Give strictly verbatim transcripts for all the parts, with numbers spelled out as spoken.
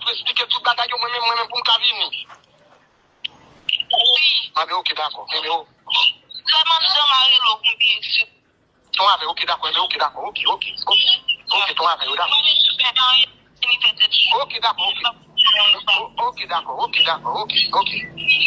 Pou eksplike tout bagay yo, mwen menm, mwen menm pou m ka vini. Wi. Anben, oke, dakò. Enben, o- Sèlman m jan m a rele w pou m vin di. Ton avè, oke, dakò, enben, oke, dakò, oke, oke, oke, oke, ton avè, yo dakò. Mwen menm m fè anyen, ni fè tèt cho. Oke, dakò, oke. O- Oke, dakò, oke, dakò, oke, oke,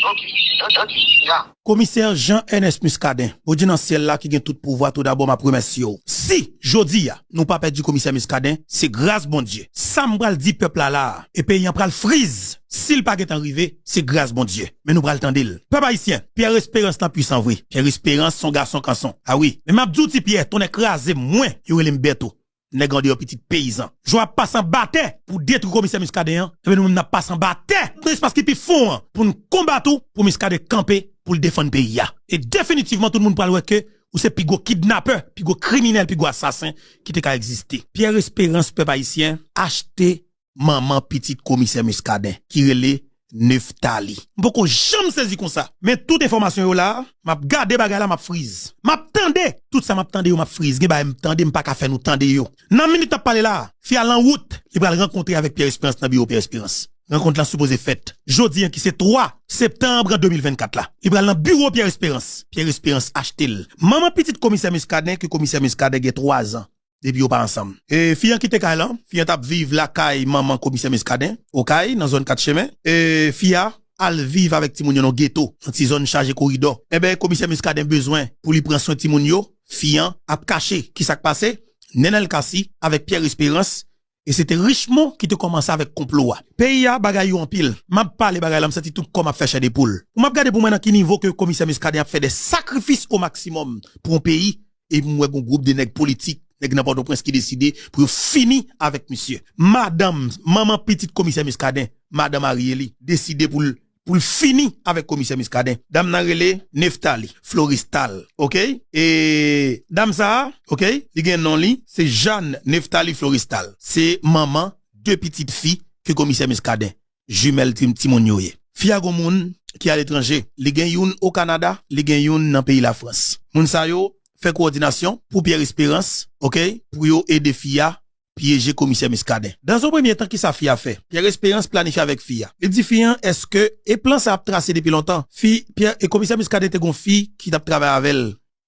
oke, oke, ya. Komisè Jean Ernest Muscadin, Bondye nan syèl la ki gen tout pouvwa, toudabò m ap remèsye w. Si, jodi a, nou pa pèdi komisè Muscadin, se gras Bondye. Sa m pral di pèp la la a, e peyi an pral friz, si l pa gentan rive, se gras Bondye. Men nou pral tande l. Pèp ayisyen, Pierre Espérance lan pwisan vre. Pierre Espérance se yon gason kanson. A wi. Men m ap di w ti Pierre, tonnè kraze mwen, yo rele m Bèto. Nèg andeyò pitit peyizan. Jwa ap pase anba tè pou detwi komisè Muscadin an. Ebyen nou menm n ap pase anba tè nan espas ki pi fon an pou n konbat ou, pou Muscadin kanpe, pou l defann peyi a. E definitivman tout moun pral wè ke ou se pi gwo kidnapè, pi gwo kriminèl, pi gwo asasen ki te ka egziste. Pierre Espérance, pèp ayisyen, achte manman pitit komisè Muscadin ki rele Nephtalie. M poko janm sezi konsa. Men tout enfòmasyon yo la, m ap gade bagay la, m ap friz. M ap tande tout sa m ap tande yo, m ap friz. Gen bagay m tande, m pa ka fè nou tande yo. Nan minit n ap pale la, fi a lan wout, li pral rankontre avèk Pierre Espérance nan biwo Pierre Espérance. Rankont lan sipoze fèt jodi an ki se twa septanm de mil vennkat la. Li pral nan biwo Pierre Espérance. Pierre Espérance achte l. Manman pitit komisè Muscadin ke komisè Muscadin gen twa zan depi yo pa ansanm. E fi an kite kay lan, fi an t ap viv lakay manman komisè Muscadin, Okay, nan zòn kat chemen. E fi a al viv avèk timoun yo nan geto, nan ti zòn chaje koridò. Enben, komisè Muscadin bezwen pou li pran swen timoun yo, fi an ap kache. Kisa k pase? Nenel Cassy avèk Pierre Espérance, e se te Richemond ki te kòmanse avèk konplo a. Peyi a, bagay yo anpil. M ap pale bagay la, m santi tout kò m ap fè chè de poul. Pou m ap gade pou mwen nan ki nivo ke komisè Muscadin ap fè de sakrifis o maksimòm pou yon peyi, epi m wè gon gwoup de nèg politik, nèg nan Pòtoprens ki deside pou yo fini avèk misye. Madanm, manman pitit komisè Muscadin, madanm Ariely, deside pou l, pou l fini avèk komisè Muscadin. Dam nan rele Nephtalie Florestal, oke? E dam sa a, oke, li gen non li, se Jeanne Nephtalie Florestal. Se manman de pitit fi ke komisè Muscadin, jimèl ti, timoun yo ye. Fi a gon moun ki aletranje. Li gen youn o Kanada, li gen youn nan peyi Lafrans. Moun sa yo fè kowòdinasyon pou Pierre Espérance, oke, pou yo ede fi a pyeje komisè Muscadin. Dans un premier temps, kisa fi a fè? Pierre Espérance planifye avèk fi a. Li di fi an, èske, e plan sa ap trase depi lontan. Fi, Pierre, e komisè Muscadin te gon fi ki t ap travay avè l.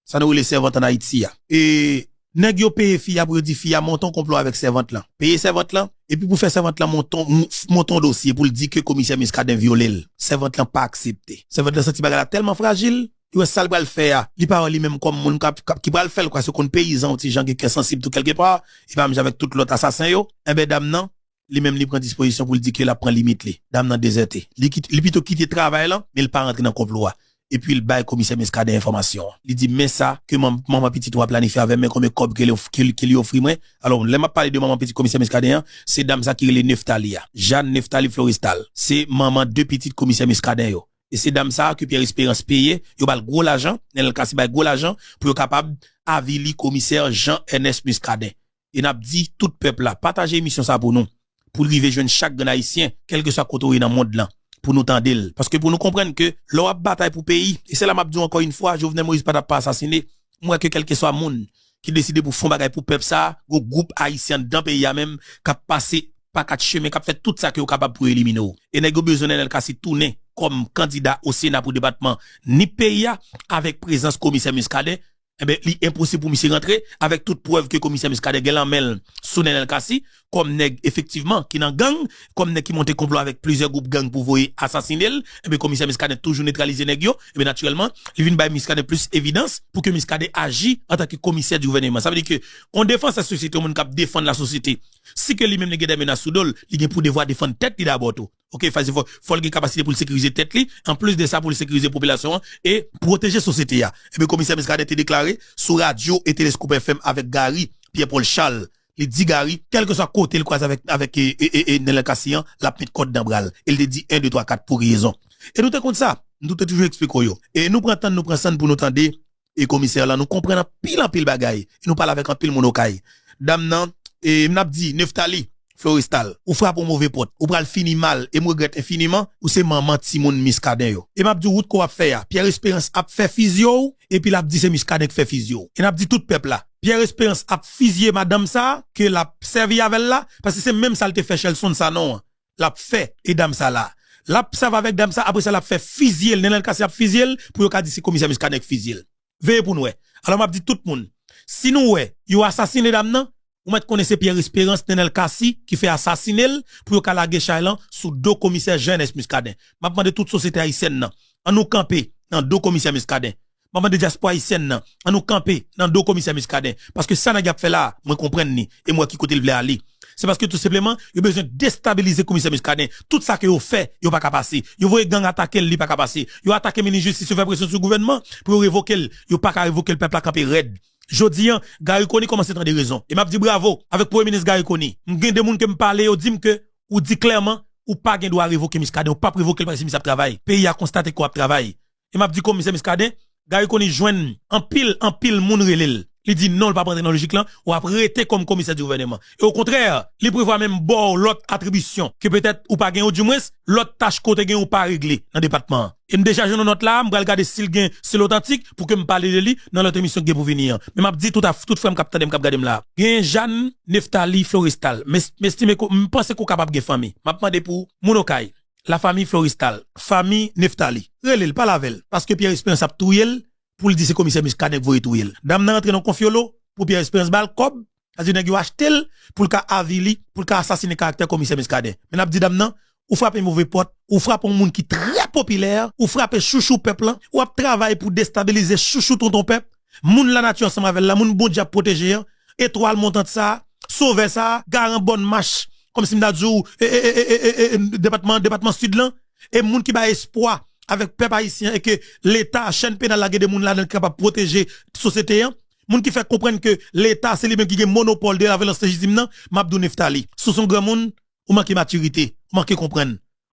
Sa nou rele sèvant ann Ayiti a. E nèg yo peye fi a pou yo di fi a monte yon konplo avèk sèvant lan. Peye sèvant lan, epi pou fè sèvant lan monte yon, monte yon dosye pou l di ke komisè Muscadin vyole l. Sèvant lan pa aksepte. Sèvant lan santi bagay la tèlman frajil, li wè sa l pral fè a, li pa wè li menm kòm moun k ap, k ap, ki pral fè l kwa, se konn peyizan yon ti jan gen kè sansib tou kèlkepa, e pa menm jan avèk tout lòt asasen yo. Enben dam nan, li menm li pran dispozisyon pou l di ke l ap pran limit li. Dam nan dezète. Li kit-, li pito kite travay lan, men l pa rantre nan konplo a. Epi l bay komisè Muscadin enfòmasyon an. Li di, men sa ke manm-, manman pitit ou a planifye avè m, men konbyen kòb ke li of-, ke li, ke li ofri mwen. Alò, lè m ap pale de manman pitit komisè Muscadin an, se dam sa ki rele Nephtalie a. Jeanne Nephtalie Florestal. Se manman de pitit komisè Muscadin yo. E se dam sa a ke Pierre Espérance peye, yo ba l gwo lajan, Nenel Cassy bay gwo lajan pou yo kapab avili komisè Jean Ernest Muscadin. E n ap di tout pèp la, pataje emisyon sa pou nou, pou l rive jwenn chak grenn ayisyen, kèlkeswa kote w ye nan mond lan, pou nou tande l. Paske pou nou konprann ke lè w ap batay pou peyi, e se la m ap di w ankò yon fwa, Jovenel Moïse pa t ap pa asasine, m wè ke kèlkeswa moun ki deside pou fè yon bagay pou pèp sa a, gon gwoup ayisyen anndan peyi a menm k ap pase pa kat chemen, k ap fè tout sa ke yo kapab pou yo elimine w. E nèg yo bezwen Nenel Cassy tounen kòm kandida o Sena pou depatman Nip peyi a, avèk prezans komisè Muscadin, enben, li enposib pou misye rantre, avèk tout prèv ke komisè Muscadin gen lan men l sou Nenel Cassy, kòm nèg efektivman ki nan gang, kòm nèg ki monte konplo avèk plizyè gwoup gang pou voye asasine l, enben, komisè Muscadin toujou netralize nèg yo, enben, natirèlman, li vin bay Muscadin plis evidans pou ke Muscadin aji antanke komisè di gouvèneman. Sa vle di ke yon defansè sosyete, yon moun k ap defann lasosyete, si ke li menm li gen de menas sou do l, li gen pou devwa defann tèt li dabò tou. Oke, fò, fò, fò l gen kapasite pou l sekirize tèt li, anplis de sa, pou l sekirize popilasyon an e pwoteje sosyete a. Enben, komisè Muscadin te deklare sou radyo e Telescope F M avèk Gary Pierre Paul Charles, li di Gary, kèlkeswa kote l kwaze avèk, avèk e, e, e, e Nenel Cassy an, l ap met kòd nan bra l. E l te di en, de, twa, kat pou rezon. E nou te konn sa. Nou te toujou eksplike w yo. E nou pran tan, nou pran san n pou nou tande e komisè lan, nou konprann anpil, anpil bagay. E nou pale avèk anpil moun Okay. Dam nan, e m ap di, Nephtalie Florestal, ou frape yon move pòt. Ou pral fini mal. E m regrèt enfiniman, ou se manman timoun Muscadin yo. E m ap di w wout ke w ap fè a. Pierre Espérance ap fè fizye w, epi l ap di se Muscadin k fè fizye w. E n ap di tout pèp la. Pierre Espérance ap fizye madanm sa a, ke l ap sèvi avè l la, paske se menm sa l te fè Shelson Sanon an. l ap fè e dam sa la. L ap sèvi avèk dam sa, apre sa l ap fè fizye l. Nenel Cassy ap fizye l pou yo ka di se komisè Muscadin k fizye l. Veye pou n wè. Alò m ap di tout moun, si nou wè yo asasine dam nan, ou mèt konnen se Pierre Espérance, Nenel Cassy ki fè asasine l pou yo ka lage chay lan sou do komisè Jean Ernest Muscadin. M ap mande tout sosyete ayisyèn nan, an nou kanpe nan do komisè Muscadin. M ap mande dyaspora ayisyèn nan, an nou kanpe nan do komisè Muscadin. Paske sa nèg y ap fè la a, mwen konprann li e m wè ki kote l vle ale. Se paske tou senpleman, yo bezwen destabilize komisè Muscadin. Tout sa ke yo fè, yo pa ka pase. Yo voye gang atake l, li pa ka pase. Yo atake minis jistis, yo fè presyon sou gouvènman pou yo revoke l. Yo pa ka revoke l, pèp la kanpe rèd. Jodi an, Garry Conille kòmanse tande rezon. E m ap di bravo avèk premye minis Garry Conille. M gen de moun ke m pale, yo di m ke ou di klèman, ou pa gen dwa revoke Muscadin, ou p ap revoke l paske misye ap travay. Peyi a konstate ke w ap travay. E m ap di komisè Muscadin, Garry Conille jwenn anpil, anpil moun rele l. Li di non, l p ap rantre nan lojik lan, w ap rete kòm komisè di gouvèneman. E okontrè, li prevwa menm ba w lòt atribisyon ke petèt ou pa gen, oudimwens lòt tach ke w te gen ou pa regle nan depatman an. E m deja jwenn yon nòt la a, m pral gade si l gen, si l otantik, pou ke m pale de li nan lòt emisyon ki gen pou vini an. Men m ap di tout a, tout frè m k ap tande m, k ap gade m la a. Gen Jeanne Nephtalie Florestal. M es-, m estime ke, m panse ke w kapab gen fanmi. M ap mande pou moun Okay. Lafanmi Florestal, fanmi Nephtalie. Rele l, pale avè l, paske Pierre Espérance ap touye l pou l di se komisè Muscadin k voye touye l. Dam nan rantre nan konfyolo pou Pierre Espérance ba l kòb, sa di nèg yo achte l pou l ka avili, pou l ka asasine karaktè komisè Muscadin. Men n ap di dam nan, ou frape move pòt, ou frape yon moun ki trè popilè, ou frape chouchou pèp lan, w ap travay pou destabilize chouchou tonton pèp, moun lanati ansanm avè l la, moun Bondye ap pwoteje an, etwal montant sa a, sovè sa a, garan bòn mach, kòmsi m ta di w, e, e, depatman, depatman Sid lan, e moun ki bay espwa avèk pèp ayisyen e ke Leta, chèn penal la gen de moun ladan l ki kapab pwoteje sosyete an, moun ki fè konprann ke Leta se li menm ki gen monopòl de lavyolans lejitim nan, m ap di w Nephtalie, si w se yon granmoun, ou manke matirite, ou manke konprann.